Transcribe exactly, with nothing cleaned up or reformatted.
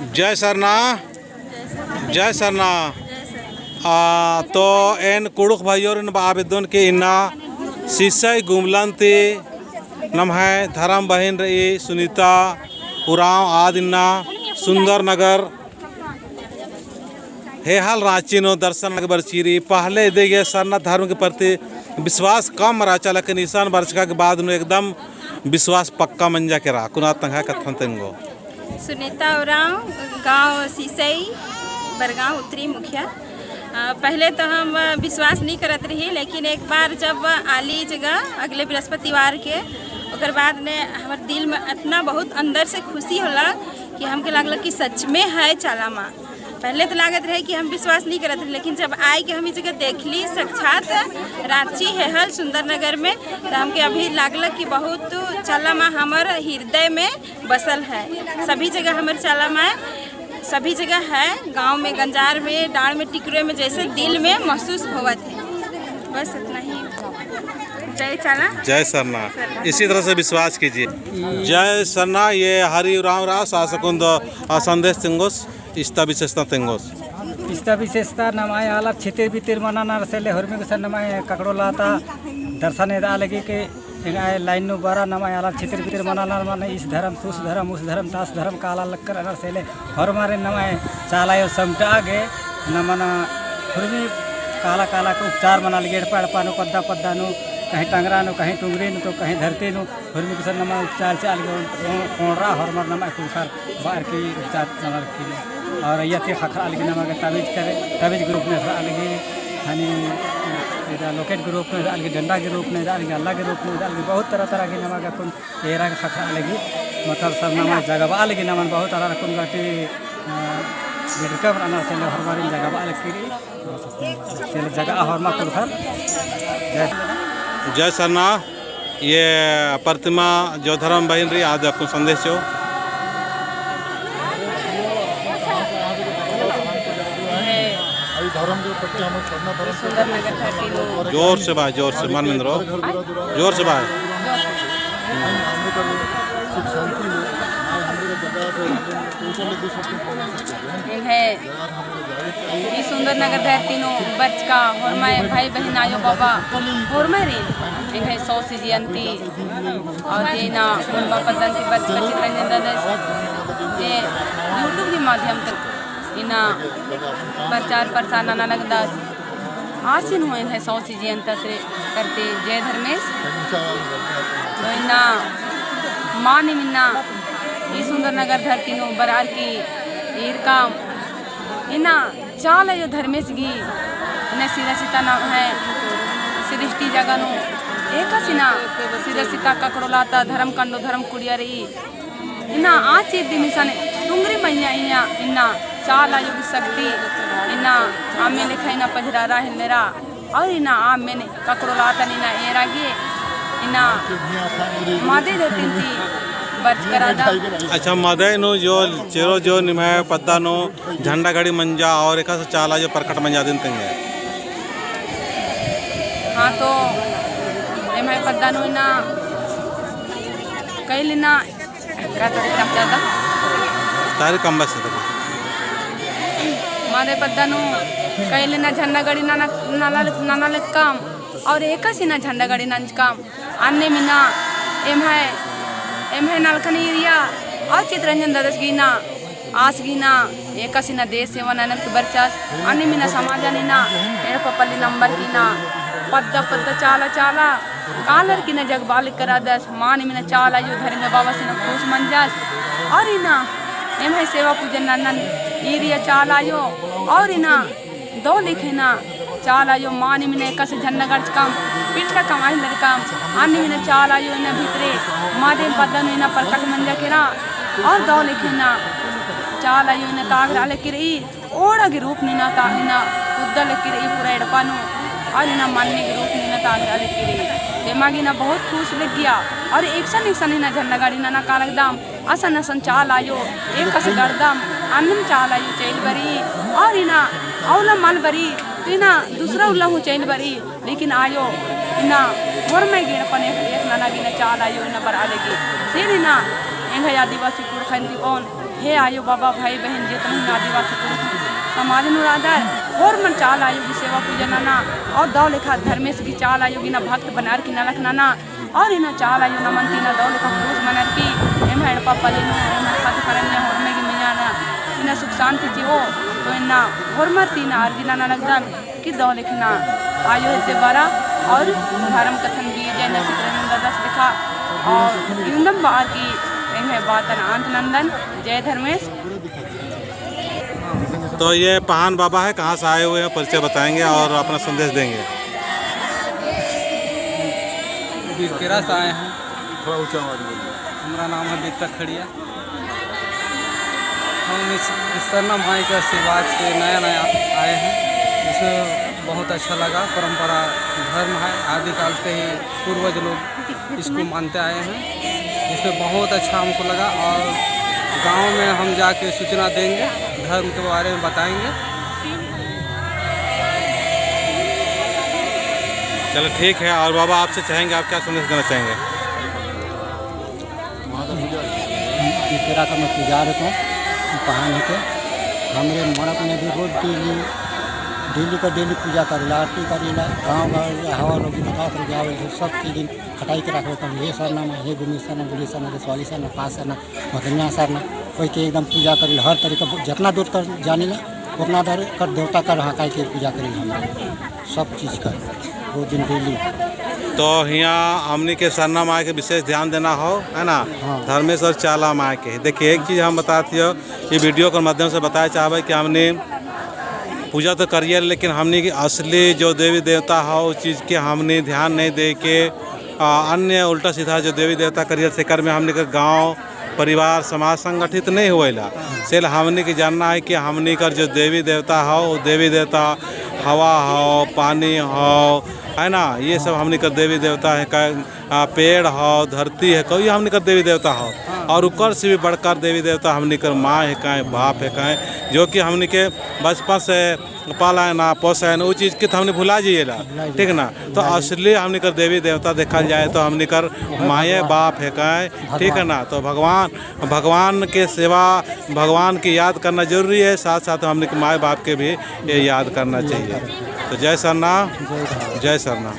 जय सरना, जय सरना। आ, तो एन कुँड़ुख़ भाइयोरिन बआ बेद्दोन कि इन्ना सिसई गुमलन ती नम्है धरम बहिन रई सुनीता उराँव आद इन्ना सुंदर नगर हेहल राँची नू दर्शन नना गे बरचकी रई। पहले इदी गे सरना धर्म के प्रति विश्वास कम रहचा, लेकिन इसन बरचका के बाद नू एकदम विश्वास पक्का मंजा केरा। कुना तंग्है कत्थन तेंगो। सुनीता उराँव, गाँव सिसई, बरगाँव उत्तरी मुखिया। अ, पहले तो हम विश्वास नहीं करत रही, लेकिन एक बार जब आली जगह अगले बृहस्पतिवार के, ओकर बाद ने हमर दिल में इतना बहुत अंदर से खुशी होला कि हमके लागल कि सच में है चाला माँ। पहले तो लागत रहे कि हम विश्वास नहीं करत रहे, लेकिन जब आए के हम ई जगह देखली साक्षात राँची हेहल सुंदर नगर में, तो हमके अभी लागल कि बहुत चाला माँ हमर हृदय में बसल है। सभी जगह हमर चाला माँ सभी जगह है, गाँव में, गंजार में, डाँड़ में, टिकरे में, जैसे दिल में महसूस होवत है। बस इतना ही। जय चाला। जय सरना। सरना। इसी तरह से विश्वास कीजिए। जय सरना। ये हरि उराँव रअस, आस अक्कुन दव, आ, संदेश तेंगोस, इस्ता विशेषता तेंगोस। इस्ता विशेषता नम्है आलर छितिर बितिर मना नर से ले होरमी गुसन नम्है ककड़ो लाता दर्शन एदा लगी के एंग्है लाइन नू बरा नम्है आलर छितिर बितिर मना नर, माने इस धर्म से उस धर्म, उस धर्म से आस धर्म काला लक्कर अनर से ले होरमारिन नम्है चाला अयो समटा गे नमन होरमी काला काला के उपचार मना लगी एड़पा एड़पा नू, पद्दा पद्दा नू, कहीं टंगरा नू, कहीं टुंगरी नू, तो कहीं धरती नू, होरमी गुसन नमा उपचार चिआ लगी, कोंड़रा होरमर नमा कुँड़ुख़र बअर की उपचार नना लगी। और अइय्या ती ख़क्खरआ लगी नमा गे तबीज करे, तबीज के रूप में ख़क्खरआ लगी, हनी इदा locket के रूप में ख़क्खरआ लगी, डंडा के रूप में ख़क्खरआ लगी, अल्ला के रूप में ख़क्खरआ लगी, बहुत तरह तरह की नमा गे अक्कुन एरा गे ख़क्खरआ लगी। मतलब सब नमा जगाबआ लगी, नमन बहुत आलर अक्कुन गट्टी, अ, बिडरकम रअनर से ले होरमारिन जगाबआ लगी। से ले जगाआ होरमा कुँड़ुख़र। जय। जय सरना। ये प्रतिमा जो धर्म बहिन रई, आद अक्कुन संदेश चिओ। सुंदर नगर धरती नू। जोर से भाई, जोर से, मन में रओ। जोर से भाई। एंग्है ई सुंदर नगर धरती नू बरचका होरमय भाई बहिन आयो बाबा होरमय रीन एंग्है सौ सी जयंती और जे इन्ना मुन्मा पद्दन ती बरचका चितरंजन ददस जे YouTube के माध्यम ती इन्ना प्रचार प्रसार नना लगदस। आसिन हूँ एंग्है सौ सी जयंती ती करते जय धर्मेस। तो इन्ना मानिम इन्ना ई सुंदर नगर धरती नू बरअर की ईरकम इन्ना चाला अयो धर्मेस गही इन्ना सिरा सिता नम्है सृष्टि जगह नू एकासे इन्ना सिरा सिता ककड़ो लाता धर्म कंडो धर्म कुड़िया रई। इन्ना आ चीज दिम इसन टुंगरी मइय्याँ इन्ना चाला अयो गही शक्ति इन्ना अम्म लेखा इन्ना पझरारा हेल्लरा। और इन्ना अम्म ककड़ो लातन इन्ना एरा गे इन्ना मादे धरती ती बरचका रअदम। अच्छा, मादे नू जो चेरो जो निम्है पद्दा नू झंडा गाड़ी मंजा और एकासे चाला अयो प्रकट मंजा अदिन तेंगे। हाँ, तो एम्है पद्दा नू इन्ना कइल इन्ना का तारीख कम बस है। मादे पद्दा नू कइल इन्ना झंडा गाड़ी नना, नना, नना लक्कम और एकासे इन्ना झंडा गाड़ी नंजकम। अन्नेम इन्ना एम्है, एम्है नलखन area और चितरंजन ददस गही इन्ना आस गही इन्ना एकासे इन्ना देश सेवा ननर की बरचस। अन्नेम इन्ना समाजन इन्ना एड़पा पल्ली नंबर की इन्ना पद्दा पद्दा चाला चाला कालर की इन्ना जगाबआ लक्कर रअदस। मानिम इन्ना चाला अयो धर्मे बाबास इन्ना खुश मंजस। और इन्ना एम्है सेवा पूजन नन्नन area चाला अयो और इन्ना दव लेखे इन्ना चाला अयो मानिम इन्ना एकासे झंडा गड़चकम, पिंडकम, अहिलरकम, अन्नेम इन्ना चाला अयो इन्ना भितरे मादे पद्दा नू इन्ना प्रकट मंजा केरा। और दव लेखे इन्ना चाला अयो इन्ना तागरआ लक्की रई, ओड़ा गे रूप नू इन्ना ता-, इन्ना कुद्दा लक्की रई पूरा एड़पा नू, और इन्ना मन्ने गे रूप नू इन्ना तागरआ लक्की रई। तेमा गे इन्ना बहुत खुश लग्गिया, और एकसन एकसन इन्ना झंडा गाड़ी नना कालगदम, असन असन चाला अयो एकासे गड़दम, अन्नेम चाला अयो चइल बरई, और इन्ना अउला मल बरई, तो इन्ना दूसरा उल्ला हूँ चइल बरई, लेकिन आयो इन्ना होरमय गे एड़पन एक, एक नना गे इन्ना चाला अयो इन्ना बरआ लगी। से इन्ना एंग्है आदिवासी कुँड़ुख़न ती ओन हे आयो बाबा, भाई बहिन, जेतना हूँ आदिवासी कुँड़ुख़ समाज नू रअदर, होरमर चाला आयो गही सेवा पूजा नना, और दव लेखा धर्मेस गही चाला आयो गही ना भक्त बनर की नलख नना, और इन्ना चाला आयो नमन ती ना दव लेखा खुश मनर की, एम्है एड़पा पल्ली नू, एम्है ख़द्द ख़र्रन नू, होरमर गही मइय्याँ ना, इन्ना सुख शांति चिओ, तो इन्ना होरमर ती ना अर्जी नना लगदन। कि दव लेखा ना आयो हेद्दे बरा और धर्म कत्थन बीजा ना चित्रंजन दादास लेखा और इवंदम बअर की एंग्है बातन अंत नन्दन। जय धर्मेस। तो ये पहान बाबा है, कहाँ से आए हुए हैं, परिचय बताएंगे और अपना संदेश देंगे। बिरकेरा से आए हैं। थोड़ा ऊंचा आवाज बोलिए। हमारा नाम है बिरसा खड़िया। हम इस, इस सरना माई के आशीर्वाद से नया नया आए हैं। इसमें बहुत अच्छा लगा। परंपरा धर्म है, आदिकाल से ही पूर्वज लोग इसको मानते आए हैं। इसमें बहुत अच्छा हमको लगा और गांव में हम जाके सूचना देंगे, धर्म के बारे में बताएंगे। चलो ठीक है, और बाबा आपसे चाहेंगे, आप क्या संदेश देना चाहेंगे? बिरकेरा का मैं पुजारी हूँ, पहान है के। हमरे मड़प में भी रोज डेली, डेली का डेली पूजा करेला, आरती करेला, गाँव गाँव हवा लोग बतास लोग आवे, सब चीज खटाई के रख लेता हूँ। ये सरना माँ, हे गुमी सरना, बुढ़ी सरना, देसवाली सरना, पास सरना, मदनिया सरना, कोई के एकदम पूजा करेला, हर तरीका जितना दूर कर जानेला, उतना दूर कर देवता कर हकाई के पूजा करेला हम। सब चीज का वो दिन डेली। तो हियाँ हमनी के सरना माय के विशेष ध्यान देना हो, है ना? हाँ। धर्मेस और चाला माय के। देखिए, एक चीज हम बतात हियो, ये video के माध्यम से बताए चाहबे कि हमनी पूजा तो करिए, लेकिन हमनी के असली जो देवी देवता हो, उस चीज के हमनी ध्यान नहीं दे के, आ, अन्य उल्टा सीधा जो देवी देवता करिए, सेकर में हमनी के गाँव परिवार, समाज संगठित नहीं होएला। से ले हमनी के जानना है कि हमनी कर जो देवी देवता हो, देवी देवता हवा हो, पानी हो, है ना, ये सब हमनी कर देवी देवता है का, आ, पेड़ हो, धरती है, कोई हमनी कर देवी देवता हो। और उकर से भी बढ़कर देवी देवता हमनी कर माँ है काएँ, बाप है काएँ, जो कि हमनी के बचपन से पालायना, पोसायना, उ चीज के तो हमनी भुला जाइएला, भुला जाइए। ठीक ना? तो भुला जाइए। असली हमनी कर देवी देवता देखल जाए तो हमनी कर माये बाप है काएँ, ठीक है ना? तो भगवान, भगवान के सेवा, भगवान के याद करना जरूरी है, साथ साथ हमनी के माय बाप के भी ये याद करना चाहिए। तो जय सरना, जय सरना।